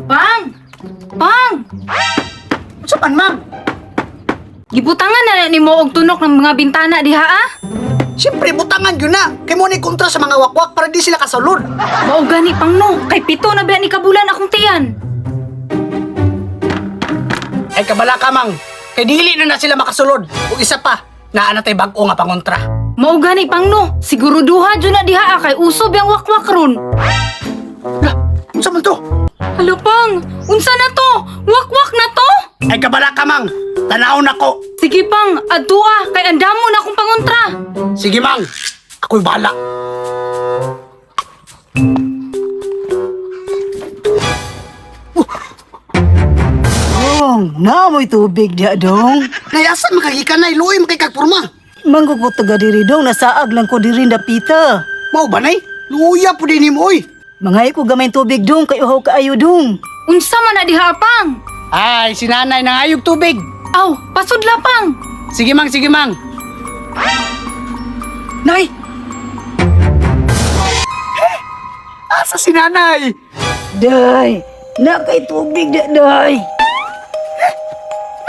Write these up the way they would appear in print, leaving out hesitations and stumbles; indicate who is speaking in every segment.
Speaker 1: Pang! Pang!
Speaker 2: Unsa man, ma'am?
Speaker 1: Gibutangan na nimo og tunok ng mga bintana diha ah.
Speaker 2: Siyempre, butangan yun na. Kay mo ni kontra sa mga wakwak para di sila kasulod.
Speaker 1: Mao gani pang no, kay pito na ba ni kabulan akong tiyan.
Speaker 2: Ay kabala ka, mang. Kay dili na na sila makasulod. Ug isa pa, naa na tay bag-o nga pangontra.
Speaker 1: Mao gani pang no, siguruduha jud na diha ah, kay usob yang wakwak ron.
Speaker 2: Lah, unsa man to?
Speaker 1: Hala pang, unsa na to? Wakwak na to?
Speaker 2: Ay kabala ka, mang. Tanaw na ko.
Speaker 1: Sige pang, adtua kay andamo na akong pangontra.
Speaker 2: Sige, mang. Ako'y bahala.
Speaker 3: Dong, naamoy tubig diha dong.
Speaker 2: Nay, asa makagikan nay? Luoy makikagpurma.
Speaker 3: Manggo ko taga diri dong, nasaag lang ko diri dapita.
Speaker 2: Mao ba, nay? Luya po din mo, oy.
Speaker 3: Mangay ko gamay tubig dong, kay uhaw kaayo dong.
Speaker 1: Unsa man na diha pang?
Speaker 2: Ay, si nanay nangayog tubig.
Speaker 1: Aw, pasudla pang.
Speaker 2: Sige, mang, sige, mang. Nay! Eh, asa si nanay?
Speaker 3: Day, na kay tubig diha day.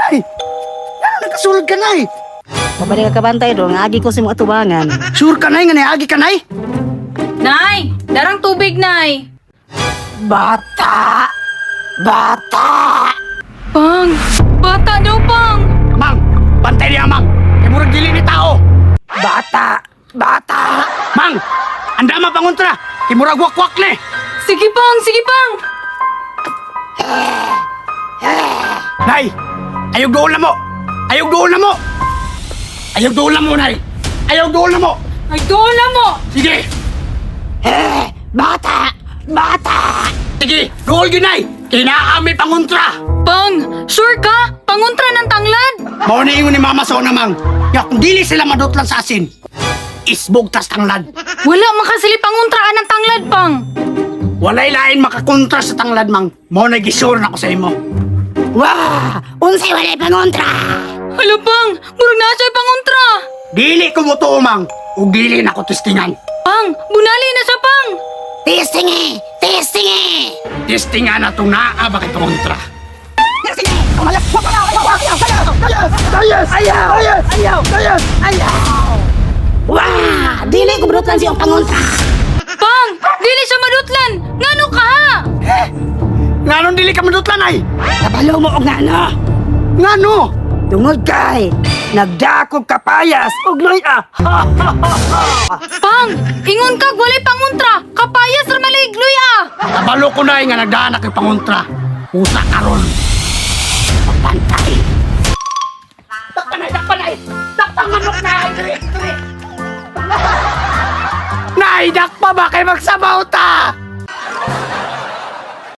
Speaker 2: Nay! Nay, nakasulod ka, nay!
Speaker 3: Mabalik ka kabantay dong, agi ko sa mga tubangan.
Speaker 2: Sure ka, nay, nga naagi ka, nay?
Speaker 1: Nay, darang tubig nay.
Speaker 3: Bata! Bata!
Speaker 1: Pang, bata daw pang.
Speaker 2: Mang, bantay niya, mang. Kay murag dili ni tao.
Speaker 3: Bata! Bata!
Speaker 2: Mang, andama pangontra. Kay murag wakwak ni.
Speaker 1: Sige pang, sige pang.
Speaker 2: Nay, ayaw doon na mo. Ayaw doon na mo. Ayaw doon na mo, nay. Ayaw doon na mo.
Speaker 1: Ay, doon na mo.
Speaker 2: Sige,
Speaker 3: Bata! Bata!
Speaker 2: sige, dool yun, nay. Kinaami pangontra.
Speaker 1: Pang, sure ka? Pangontra ng tanglad?
Speaker 2: Mao na ingon ni Mama Sona, mang. Nga kung dili sila madutlan sa asin, isbog tas tanglad.
Speaker 1: Wala makasili pangontraan ng tanglad, pang.
Speaker 2: Walay lain makakontra sa tanglad, mang. Mao na gisure na ko sa imo.
Speaker 3: Wah! Unsay walay pangontra!
Speaker 1: Hala, pang, murag na siya'y pangontra.
Speaker 2: Dili ko mo mang. Ug dili na ko testingan.
Speaker 1: Pang, bunali na siya, pang.
Speaker 3: Testing eh! Testing eh!
Speaker 2: Testingan na itong naa ba kay pangontra.
Speaker 3: Ayaw! Ayaw! Ayaw! Wah! Dili ko brutlan siyang pangontra!
Speaker 1: Pang, dili siya madutlan. Ngano ka ha?
Speaker 2: Nganong dili ka madutlan ay?
Speaker 3: Kabalo mo og ngano!
Speaker 2: Ngano?
Speaker 3: Tungod kay nagdakog kapayas og luya.
Speaker 1: Pang, ingon kag walay pangontra. Kapayas ra maligloy ah.
Speaker 2: Kabalo ko na nga nagdaan na kay pangontra. Usa karon. Pagpantay. Dakpanay, dakpanay! Dakpang manok na! Diri, diri. Nay, dakpa ba kay magsabaw ta?